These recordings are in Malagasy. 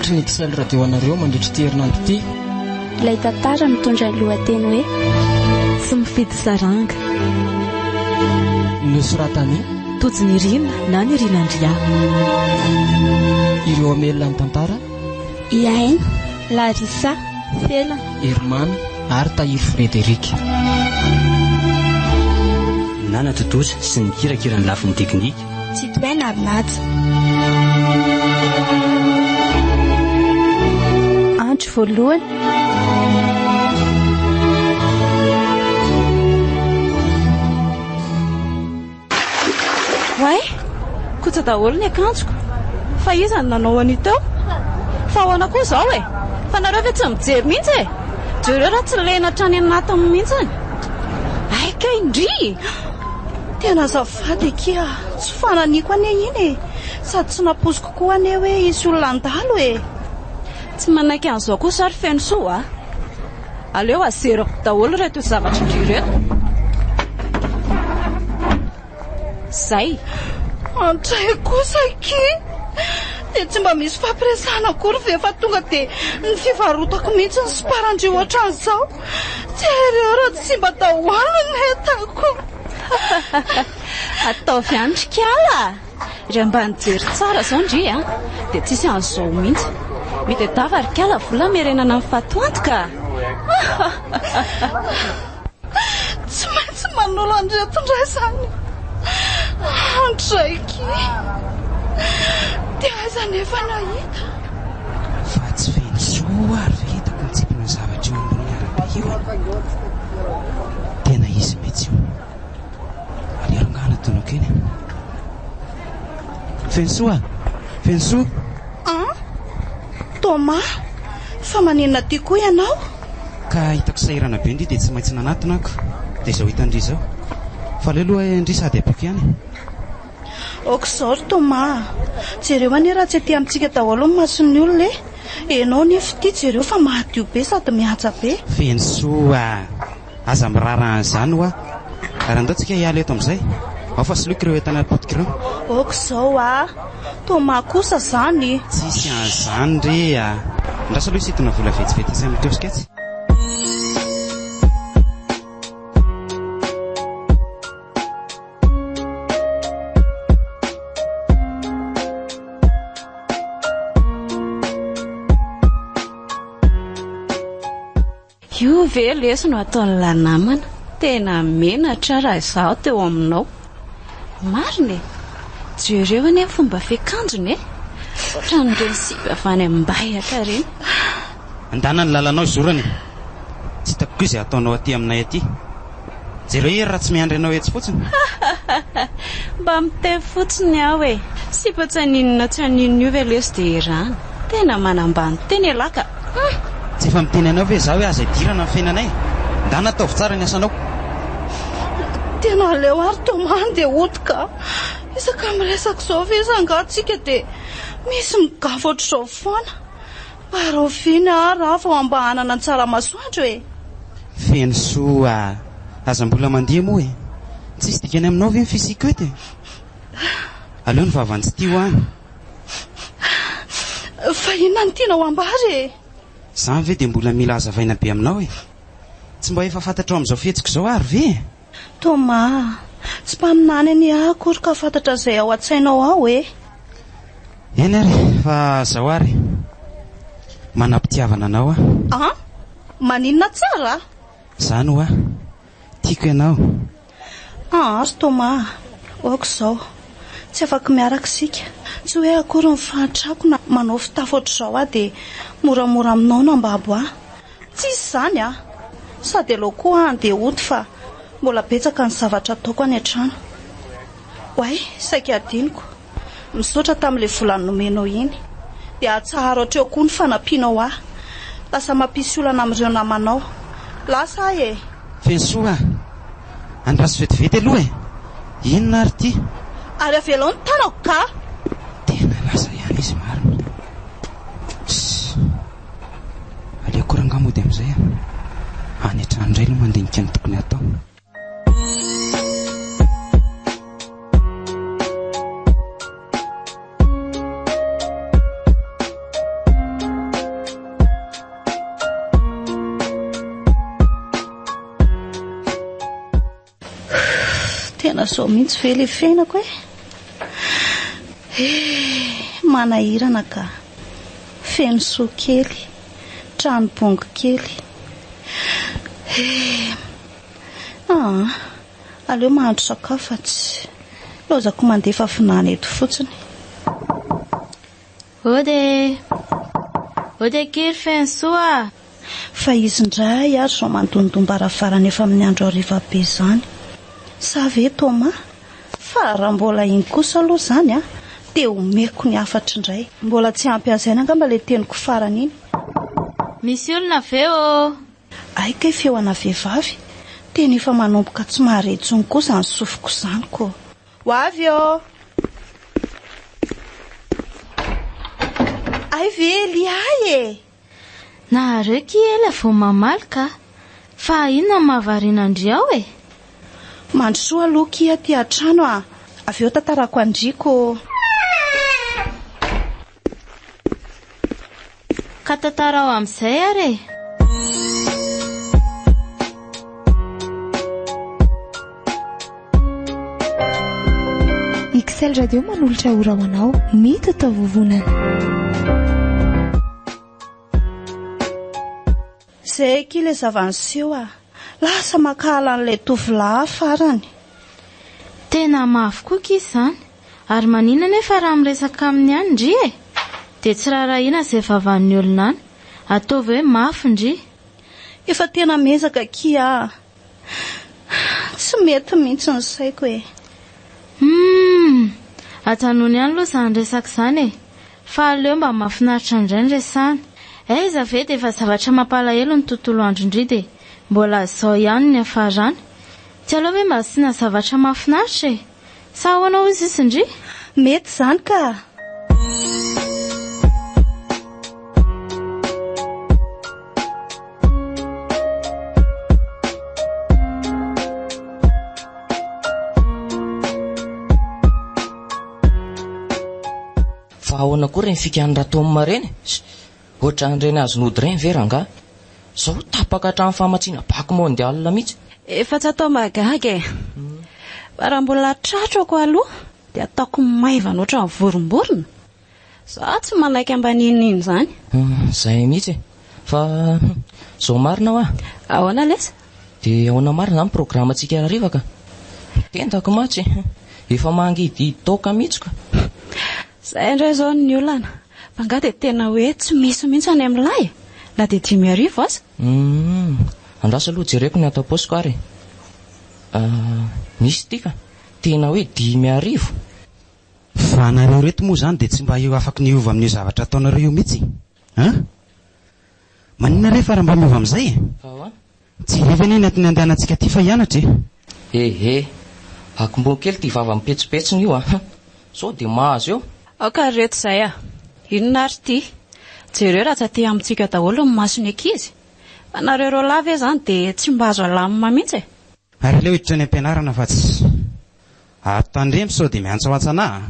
Natolotry ny XL Radio anareo mandritra ity herinandro ity. Ilay tantara mitondra ny lohateny hoe. Tsy mifidy saranga. Nosoratan'i. Tojo Nirina na Nirina Andria. Ireo hamelona ny tantara. I Aina, Larissa, Felana. Herimamy ary Tahiry Frédéric. Nanatontosa sy nikirakira ny lafiny teknika. Tsitohaina ary Naja. Andro voalohany. Oay! Kotsa daholo ny akanjoko. Fa iza no nanao an'io teo? Fa ahoana koa izao e? Fa nareo ve tsy mijery mihitsy e? Jereo raha tsy lena hatrany anatiny mihitsy. Hay kay ndry! Tena azafady akia, tsy fananiako anie iny e! Sady tsy nampoiziko koa anie hoe hisy olona handalo e! Tsy manaiky an'izao kosa ary Fenosoa a! Aleo azerako daholo ireto zavatra ndry ireto. Zay. Antray kosa akia! Dia tsy mba misy fampiresahana akory ve fa tonga dia ny fivarotako mihitsy no siparan-dry ohatran'izao? Jereo raha tsy simba daholo ny entako. Ataovy ihany ry kala a! Raha mba nijery tsara izao ndry a, dia tsisy an'izao mihitsy. Mitadiava ry kala vola hamerenana ny fatoantoka a! Tsy maintsy manolo an'ireto indray izany. Andraiky. Dia aiza anefa no hahita? Fa tsy feno soa ary ve hitako mitsipona zavatra eo ambonin'ny arabe io e? Tena izy mihitsy io. Aleo rangahy anatonako eny e. Fenosoa a! Fenosoa! An? Thomas, fa maninona aty koa ianao? Ka hitako sahirana be ndry dia tsy maintsy nanatona ako. Dia izao hita ndry izao. Fa aleo aloha ndry sady ampiako ihany e. Ok izao ry Thomas a! Jereo anie raha tsy aty amintsika daholo ny mason'ny olona e! Enao nefa ity jereo fa madio be sady mihaja be. Fenosoa a! Aza miraharaha an'izany hoa. Ary andao tsika hiala eto amin'izay. Ao fa soloiko ireo entana potika ireo. Ok izao a! Thomas kosa izany. Tsisy an'izany re a! Andraso aloha hisintona vola vetivety etsy amin'ny kiosque etsy. Io ve lesy no ataon'ilay namana? Tena menatra aho raha izaho teo aminao. Marina e! Jereo anie ny fomba fiakanjony e! Ohatran'ireny sipa avy any Ambahiaka ireny. Andana ny lalanao izorana e! Tsy hitako koa izay ataonao aty aminay aty. Jereo hery raha tsy miandry anao etsy fotsiny. Mba miteny fotsiny aho e! Sipa tsy haninona tsy haninona io ve lesy dia erana? Tena manambany tena ialahy ka! Hum! Tsy efa miteny anao ve izaho hoe aza idirana ny fiainanay e? Ndana ataovy tsara ny asanao. Tena aleo ary tomany dia hody ka! Isaka miresaka izao ve angaha tsika dia misy migafy ohatr'izao foana? Mba rahoviana ary aho vao mba hanana ny tsaramasoandro e? Fenosoa a! Aza mbola mandeha moa e! Tsisy dikany aminao ve ny fisiako eto e? Aleo ny vavany tsy tia ho any. Fa inona no tianao ambara e? Izany ve dia mbola mila hazavaina be aminao e? Tsy mba efa fantatrao amin'izao fihetsiko izao ary ve e? Thomas, tsy mpaminany anie aho akory ka fantatra izay ao an-tsainao ao e! Eny ary fa zao ary, manam-pitiavana anao aho. An? Maninona tsara? Zany hoa, tiako ianao. An ry Thomas a! Aoka izao, tsy afaka miaraka isika. Tsy hoe akory ny fahantrako na manao fitafy ohatr'izao aho dia moramora aminao no hambabo ahy. Tsisy izany a! Sady aleo koa aho handeha hody fa mbola betsaka ny zavatra ataoko any an-trano. Oay, saika hadinoko. Misaotra tamin'ilay vola nomenao iny. Dia atsaharo hatreo koa ny fanampianao ahy. Lasa mampisy olana amin'ireo namanao. Lasa aho e! Fenosoa a! Andraso vetivety aloha e! Inona ary ity? Ary avelao ny tanako ka! Tena lasa ihany izy marina. Tssy! Aleoko rangahy mody amin'izay a! Any an-trano indray aloha mandinika ny tokony hatao. Tena izao mihitsy ve ilay fiainako e? He, manahirana ka. Feno soa kely, trano bongo kely. He, aa, aleo mahandro sakafo fa tsy laozako mandefa vinany eto fotsiny. Ody e! Ody akia ry Fenosoa a! Fa izy indray ary izao mandondom-baravarana efa amin'ny andro hariva be izany. Sa ve Thomas? Fa raha mbola iny kosa aloha izany an, dia omeko ny hafatro indray. Mbola tsy ampy azy aina angamba ilay teniko farany iny. Misy olona ve ô? Hay kay feo ana vehivavy, tena efa manomboka tsy mahare intsony koa izany sofiko izany ko. Ho avy ô! Hay ve Liay e! Nahareo ki ela vao mamaly ka! Fa inona no mahavariana an-dry ao e? Mandrosoa aloha ki aty an-trano a! Avy eo tantarako an-dry ko! Ka tantarao amin'izay ary e! XL Radio manolotra ora ho anao ny tataovovonana. Zay akia ilay zava-niseho a! Lasa mankahala an'ilay tovolahy aho farany. Tena mafy koa akia izany. Ary maninona anefa raha miresaka aminy ihany ndry e? Dia tsy raharahiana izay vavan'ny olona any. Ataovy hoe mafy ndry. Efa tena miezaka akia a! Tsy mety mihitsy ny saiko e! Humm! Ajanony ihany aloha izany resaka izany e! Fa aleo mba mahafinaritra indray ny resahana. Aiza ve dia efa zavatra mampalahelo ny tontolo andro ndry dia mbola izao ihany ny niafarany. Tsy aleo ve mba asiana zavatra mahafinaritra e! Sa ahoana hozy izy ndry? Mety izany ka! Fa ahoana koa ireny fikan'i Ratoma ireny e? Ohatran'ireny azon'ody ireny ve rangahy? Zao tapaka hatramin'ny famatsiana bac mondial mihitsy. Efa tsy atao mahagaga e! Fa raha mbola tratrako aloha dia ataoko maivana ohatran'ny voromborona. Za tsy manaiky ambanin'iny izany. Zay mihitsy e! Fa zao marina hoa. Ahoana lesy? Dia ahoana marina izany programme-ntsika hariva ka? Ny tendako mantsy efa mangidihidy toaka mihitsy ka. Izay indray izao ny olana. Fa angaha dia tena hoe tsy misy mihitsy any amin'ilay e? Na dia 5000 aza? Humm, andraso aloha jereko ny ato am-paosiko ary e. Ah, misy ity ka. Tena hoe 5000. Fa nareo reto moa izany dia tsy mba eo afaky ny hiova amin'io zavatra ataonareo io mihitsy an! Maninona re fa raha mba miova amin'izay e? Fa ahoana? Tsy hiriva anie ny antony andehanantsika aty fa hianatra e! Ehe! Akombony kely ity vava mipetsopetsona io an! Sao dia mahazo eo? Aoka ry reto izay a! Inona ary ity? Jereo raha tsy aty amintsika daholo ny mason'ny ankizy? Fa nareo roalahy ve izany dia tsy mba azo alamina mihitsy e? Ary aleo hiditra any am-pianarana fa tsy. Ary tandremo sao dia miantsoantso anah a!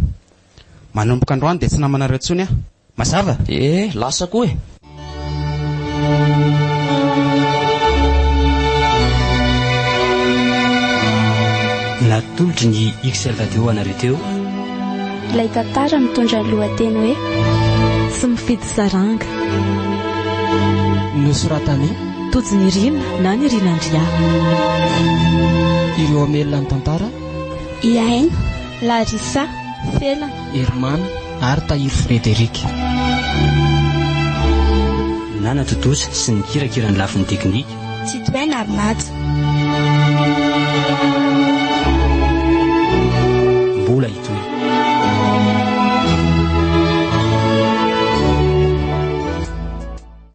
Manomboka androany dia tsy namanareo intsony aho. Mazava? Eh, lasa koa e! Natolotry ny XL Radio anareo teo. Ilay tantara mitondra ny lohateny hoe. Tsy mifidy saranga. Nosoratan'i. Tojo Nirina na Nirina Andria. Ireo hamelona ny tantara. I Aina, Larissa, Felana. Herman ary Tahiry Frédéric. Nanatontosa sy nikirakira ny lafiny teknika. Tsitohaina ary Naja.